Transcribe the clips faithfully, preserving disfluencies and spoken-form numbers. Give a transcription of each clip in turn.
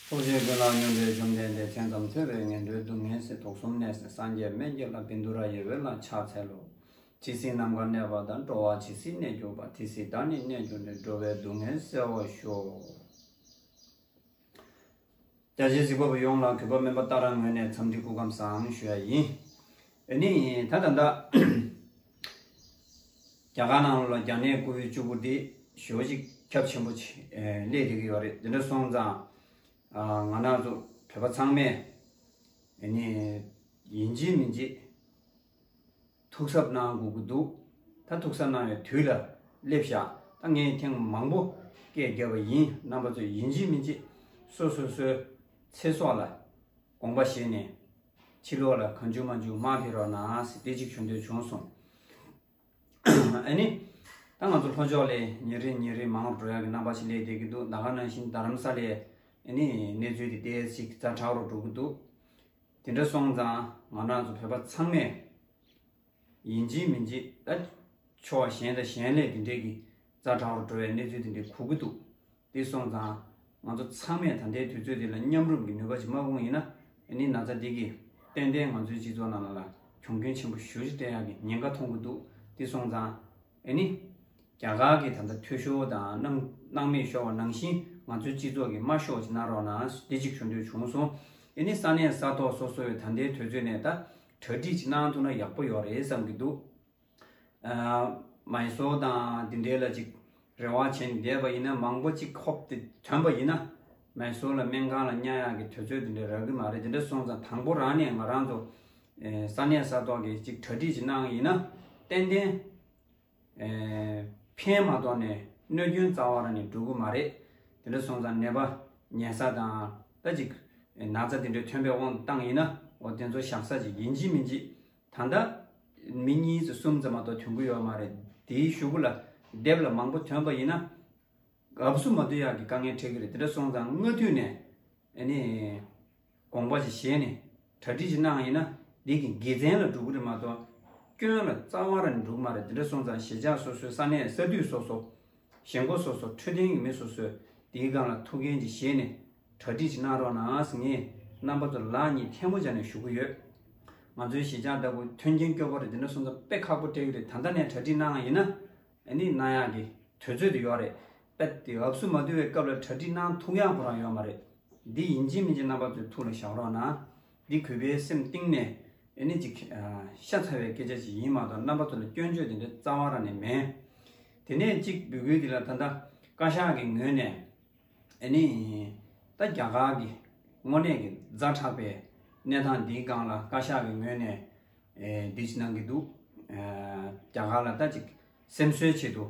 ཐུགས་རྗེ་ཀུན་ལ་སྙོམས་པའི་བཅོམ་ལྡན་འདས། མཚན་ཙམ་ཐོས་པས་ངན་འགྲོའི་སྡུག་བསྔལ་སེལ། དུག་གསུམ་ནད་སེལ་སངས་རྒྱས་སྨན་གྱི་བླ། བཻ་ཌཱུརྱ་ཡི་འོད་ལ་ཕྱག་འཚལ་ལོ། ཇི་སྲིད་ནམ་མཁའ་གནས་པ་དང་། འགྲོ་བ་ཇི་སྲིད་གནས་གྱུར་པ། དེ་སྲིད་བདག་ནི་གནས་གྱུར་ནས། འགྲོ་བའི་སྡུག་བསྔལ་སེལ་བར་ཤོག། རྒྱ་ཆེའི་གཟིགས་པ་པོ་ཡོངས་ལ་གུས་པ་སྨན་པ་ཏཱ་ར་ངོས་ནས་འཚམས་འདྲི་སྐུ་ཁམས་བཟང་ཞུ་ཡ་ཡིན། ཨ་ནི་ད་ད་ལྟ་རྒྱ་གར་ནང་ལ་རྒྱ་ནད་ཀོ་བིད་བཅུ་དགུ་འདི་ཞེ་པོ་ཅིག་ཁྱབ་ཆེན་པོ་ཅིག་ཨེ་སླེབས་བསྡད་ཀྱི་ཡོད་རེད། དེ་འདྲ་སོང་ཙང་ཨ་ང་རང་ཚོ་བོད་པ་ཚང་མས་ཨ་ནི་ཡིན་གཅིག་མིན་གཅིག་ཐུགས་གཟབ་གནང་དགོས་ཀྱི་འདུག། ད་ཐུགས་གཟབ་གནང་བའི་དུས་ལ་སླེབས་ཤག། ད་ངས་ཐེངས་མང་པོ་སྐད་བརྒྱབ་པ་ཡིན། རྣམ་པ་ཚོས་ཡིན་གཅིག་མིན་གཅིག་སོ་སོ་སོའི་ཚེ་སྲོག་ལ་དགོངས་པ་བཞེས་ནས་ཕྱི་ལོགས་ལ་གང་བྱུང་མང་བྱུང་མ་ཕེབས་རོགས་གནང་ཟེར་དེ་གཅིག་ཞུ་འདོད་བྱུང་སོང་། ཨ་ནི་ད་ང་ཚོ་ལྷོ་ཕྱོགས་ལ་ཉིན་རེ་ཉིན་རེ་མང་རུ་འགྲོ་ཡག་གི་རྣམ་པ་ཞིག་སླེབས་བསྡད་ཀྱི་འདུག། ད་ག་ནང་བཞིན་རྡ་རམ་ས་ལའི་ཨ་ནི་གནས་ཚུལ་དེ་ཏོག་ཙམ་ཛ་དྲག་རུ་འགྲོ་གི་འདུག། དེ་འདྲ་སོང་ཙང་ང་རང་ཚོ་བོད་པ་ཚང་མས་ཡིན་གཅིག་མིན་གཅིག་ད་ཕྱོགས་གཞན་དང་གཞན་ལས་དེ་འདྲའི་གི་ཛ་དྲག་རུ་འགྲོ་བའི་གནས་ཚུལ་དེ་འདྲའི་གོ་གི་འདུག། དེ་སོང་ཙང་ང་ཚོ་ཚང་མས་ད་ལྟའི་དུས་ཚོད་འདི་ལ་མཉམ་རུབ་ཀྱི་ནུས་པ་ཅིག་མ་སྤུངས་ཡིན་ན་ཨ་ནི་ན་ཚ་འདི་གིས་ཏན་ཏན་ང་ཚོའི་སྤྱི་ཚོགས་ནང་ལ་གྱོང་གུན་ཆེན་པོ་ཞེ་པོ་ཅིག་སྤྲད་ཡག་གི་ཉེན་ཁ་མཐོང་གི་འདུག། དེ་སོང་ཙང་ཨ་ནི་རྒྱ་གར་གྱི་ད་ལྟ་འཐུས་ཤོར་དང་སྣང་སྣང་མེད་ཤོར་བ་ནང་བཞིན་ང་ཚོའི་སྤྱི་ཚོགས་ཀྱི་མ་ཤོར་ཅིག་གནང་རོགས་གནང་འདི་གཅིག་ཞུ་འདོད་བྱུང་སོང་། ཨ་ནི་ས་གནས་ས་ཐོག་སོ་སོའི་ད་ལྟའི་དུས་ཚོད་ནས་ད་གྲ་སྒྲིག་ཅིག་གནང་ཐུབ་ན་ཡག་པོ་ཡོད་རེད་བསམ་གྱི་འདུག། ཨ་མའི་སོར་དང་འདི་འདྲའི་ལ་ཅིག་རེ་བ་བྱས་ནས་བསྡད་པ་ཡིན་ན་མང་པོ་ཅིག་ཁོབ་སྟེ་ཐོན་པ་ཡིན་ན་མའི་སོར་ལ་སྨན་ཁང་ལ་གཉའ་ཡག་གི་དུས་ཚོད་འདི་འདྲ་རག་གི་མ་རེད། དེ་འདྲ་སོང་ཙང་དང་པོ་རང་ནས་ང་རང་ཚོ་ཨེ་ས་གནས་ས་ཐོག་གི་ཅིག་གྲ་སྒྲིག་ཅིག་གནང་ཡིན་ན་ཏན་ཏན་ཨེ་ཕན་མ་གཏོགས་ནས་གནོད་སྐྱོན་རྩ་བ་རང་ནས་འགྲོ་གི་མ་རེད། དེ་འདྲ་སོང་ཙང་ནད་པ་ཉལ་ས་དང་ད་ཅིག་ན་ཚ་དེ་འདྲའི་ཐོན་པའི་དབང་དུ་བཏང་ཡིན་ན་འོ་དེ་ཚོ་བཞག་ས་ཅིག་ཡིན་གཅིག་མིན་གཅིག་ད་ལྟ་མི་གཉིས་ཙམ་གསུམ་ཙམ་མ་གཏོགས་ཐོན་གི་ཡོད་མ་རེད། དེའི་གཞུག་གུ་ལ་སྡེབ་ལ་མང་པོ་ཐོན་པ་ཡིན་ན་ཨབ་སུ་མ་བསྡུ་ཡག་གི་དཀའ་ངལ་འཕྲད་ཀྱི་རེད། དེ་འདྲ་སོང་ཙང་སྔ་དུས་ནས་ཨ་ནི་དགོངས་པ་ཅིག་བཞེས་ནས་གྲ་སྒྲིག་ཅིག་གནང་ཡིན་ན་འདི་གི་དགེ་མཚན་ལ་འགྲོ་གི་རེད་མ་གཏོགས་སྐྱོན་ལ་རྩ་བ་རང་འགྲོ་གི་མ་རེད། དེ་འདྲ་སོང་ཙང་གཞིས་ཆགས་སོ་སོའི་ས་གནས་ས་འཐུས་སོ་སོ་ཞེན་ཁོག་སོ་སོ་འཕྲོད་བསྟེན་གྱི་མི་སོ་སོས་འདིའི་སྒང་ལ་ཐུགས་འགན་ཅིག་བཞེས་ནས་གྲ་སྒྲིག་ཅིག་གནང་རོགས་གནང་ཟེར་ངས་རྣམ་པ་ཚོ་ལག་གཉིས་ཐལ་མོ་སྦྱར་ནས་ཞུ་གི་ཡོད། ང་ཚོའི་གཞིས་ཆགས་ལྟ་བུ་མཐུན་རྐྱེན་སྐྱོ་པོ་རེད། དེ་འདྲ་སོང་ཙང་དཔེ་ཁག་པོ་སྤྲད་ཀྱི་རེད། ད་ལྟ་ནས་གྲ་སྒྲིག་གནང་བ་ཡིན་ན་ཨ་ནི་གནང་ཡག་གི་དུས་ཚོད་དེ་ཡོད་རེད། དཔེ་དེ་ཨབ་སུ་མ་བསྡུ་བའི་སྐབས་ལ་གྲ་སྒྲིག་གནང་ཐུབ་ཡག་ཁོ་རང་ཡོད་མ་རེད། འདི་ཡིན་གཅིག་མིན་གཅིག་རྣམ་པ་ཚོས་ཐུགས་ལ་བཞག་རོགས་གནང་། འདི་གུས་པས་སེམས་གཏིང་ནས་ཨེ་ནི་ཅིག་ཤ་ཚ་བའི་སྐད་ཆ་ཅིག་ཡིན་མ་གཏོགས་རྣམ་པ་ཚོ་ལ་སྐྱོན་བརྗོད་དེ་འདྲ་རྩ་བ་རང་ནས་མེད། དེ་ནས་གཅིག་འབོད་སྐུལ་འདི་ལ་ད་ལྟ་བཀའ་ཤག་གི་ངོས་ནས་ཨེ་ནི་ད་རྒྱ་གར་གྱི་དངོས་གནས་ཀྱི་ཛ་དྲག་པའི་གནས་སྟངས་འདིའི་སྒང་ལ་བཀའ་ཤག་གི་ངོས་ནས་ཨེ་འདི་ཅིག་གནང་གི་འདུག། ཨེ་རྒྱ་གར་ལ་ད་ཅིག་སེམས་གསོའི་ཆེད་དུ།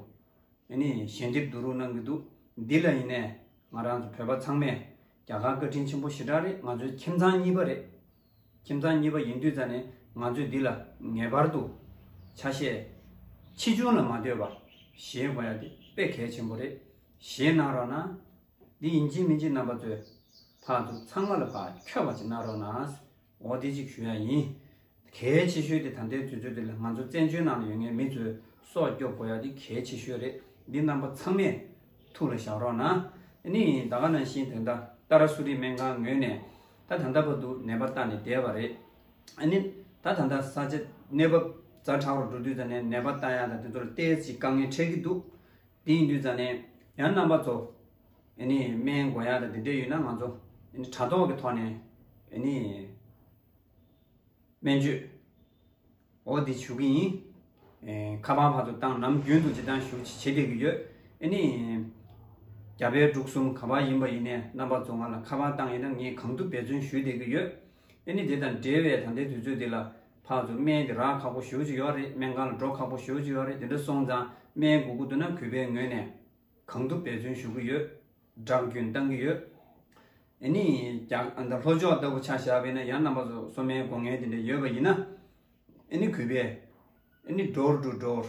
ཨ་ནི་ཞལ་འདེབས་བསྡུ་རུབ་གནང་གི་འདུག། འདི་ལ་ཡིན་ནའི་ང་རང་ཚོ་བོད་པ་ཚང་མས་རྒྱ་གར་བཀའ་དྲིན་ཆེན་པོ་ཞེ་དྲག་རེད། ང་ཚོའི་ཁྱིམ་ཚང་གཉིས་པ་རེད། ཁྱིམ་ཚང་གཉིས་པ་ཡིན་དུས་ཙང་ནས་ང་ཚོས་འདི་ལ་ངེས་པར་དུ་ཆ་ཤས་ཆེ་ཆུང་ལ་མ་ལྟོས་པར་བཞེས་དགོས་ཡ་དེ་དཔེ་གལ་ཆེན་པོ་རེད། བཞེས་གནང་རོགས་གནང་། འདི་ཡིན་གཅིག་མིན་གཅིག་རྣམ་པ་ཚོས་ཕར་ཚུར་ཚང་མ་ལ་ཕར་འཁྱོལ་བ་ཅིག་གནང་རོགས་གནང་། འོ་དེ་ཅིག་ཞུ་ཡ་ཡིན། གལ་ཆེ་ཤོས་དེ་ད་ལྟའི་དུས་ཚོད་འདི་ལ་ང་ཚོ་བཙན་བྱོལ་ནང་ལ་ཡོད་མཁན་མི་ཚོས་སྲོག་སྐྱོབ་དགོས་ཡ་དེ་གལ་ཆེ་ཤོས་རེད། འདི་རྣམ་པ་ཚང་མས་ཐུགས་ལ་བཞག་རོགས་གནང་། ཨ་ནི་ད་ག་ནང་བཞིན་དེ་འདྲ་ཏཱ་ར་སུ་རི་སྨན་ཁང་ངོས་ནས་ད་ད་ལྟ་བར་དུ་ནད་པ་བལྟས་ནས་བསྡད་པ་རེད། ཨ་ནི་ད་ད་ལྟ་ས་ཆ་གནས་བབ་ཛ་དྲག་རུ་འགྲོ་དུས་ཙང་ནས་ནད་པ་བལྟ་ཡ་དང་དེ་ཚོ་ལ་ཏོག་ཙམ་དཀའ་ངལ་འཕྲད་ཀྱི་འདུག། དེ་ཡིན་དུས་ཙང་ནས་ཡང་རྣམ་པ་ཚོ་ཨ་ནི་སྨན་དགོས་ཡ་དང་དེ་འདྲ་ཡོད་ན་ང་ཚོ་ཨ་ནི་དྲ་ཐོག་གི་ཐོག་ནས་ཨ་ནི་སྨན་བཅོས་འོ་འདི་ཞུ་གི་ཡིན། ཨེ་ཁ་པར་ཕར་ཚུར་བཏང་ནམ་རྒྱུན་དུ་སྤྱིར་བཏང་ཞུ་བྱེད་བསྡད་ཀྱི་ཡོད། ཨ་ནི་རྒྱ་བལ་འབྲུག་གསུམ་ག་པར་ཡིན་པ་ཡིན་ནའི་རྣམ་པ་ཚོ་ང་ལ་ཁ་པར་བཏང་ཡིན་ན་ངས་གང་ཐུབ་འབད་བརྩོན་ཞུས་བསྡད་ཀྱི་ཡོད། ཨ་ནི་དེ་དང་འབྲེལ་བའི་ད་ལྟའི་དུས་ཚོད་འདི་ལ་ཕར་ཚུར་སྨན་དེ་རག་ཁག་པོ་ཞེ་པོ་ཅིག་ཡོད་རེད། སྨན་ཁང་ལ་འགྲོ་ཁག་པོ་ཞེ་པོ་ཅིག་ཡོད་རེད། དེ་འདྲ་སོང་ཙང་སྨན་དགོས་ཀྱི་འདུག་ན་གུས་པའི་ངོས་ནས་གང་ཐུབ་འབད་བརྩོན་ཞུ་གི་ཡོད། སྦྲགས་སྐྱོན་བཏང་གི་ཡོད། ཨ་ནི་རྒྱ་ཨ་ད་ལྷོ་ཕྱོགས་ལྟ་བུ་ཆ་བཞག་པ་ཡིན་ན་ཡང་རྣམ་པ་ཚོ་གསོ་སྨན་དགོས་མཁན་དེ་འདྲ་ཡོད་པ་ཡིན་ན་ཨ་ནི་གུས་པས་ཨ་ནི་door to door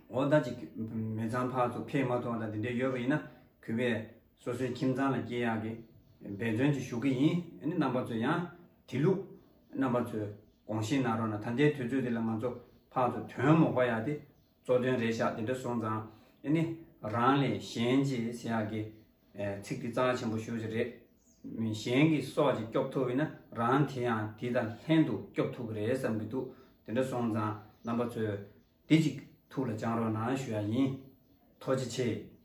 འོ་ད་ཅིག་མི་ཚང་ཕར་ཚུར་ཕེབས་མ་ཐུབ་པ་དང་དེ་འདྲ་ཡོད་པ་ཡིན་ན་གུས་པས་སོ་སོའི་ཁྱིམ་ཚང་ལ་སྐྱེལ་ཡག་གི་འབད་བརྩོན་ཅིག་ཞུ་གི་ཡིན། ཨ་ནི་རྣམ་པ་ཚོས་ཡང་དེ་ལུགས་རྣམ་པ་ཚོས་དགོངས་བཞེས་གནང་རོགས་གནང་། ད་ལྟའི་དུས་ཚོད་འདི་ལ་ང་ཚོ་ཕར་ཚུར་དོན་མ་དགོས་ཡ་དེ་གཙོ་དོན་རེད་ཤག། དེ་འདྲ་སོང་ཙང་ཨ་ནི་རང་ལས་གཞན་གཅེས་ཟེར་ཡག་གི་ཚིག་དེ་རྩ་ཆེན་པོ་ཞེ་པོ་ཅིག་རེད། གཞན་གྱི་སྲོག་ཅིག་སྐྱོབ་ཐུབ་ཡིན་ན་རང་དེ་ཡང་དེ་དང་ལྷན་དུ་སྐྱོབ་ཐུབ་ཀྱི་རེད་བསམ་གྱི་འདུག་དེ་འདྲ་སོང་ཙང་རྣམ་པ་ཚོས་དེ་ཅིག་ཐུགས་ལ་བཅངས་རོགས་གནང་ཞུ་ཡ་ཡིན། ཐུགས་རྗེ་ཆེ།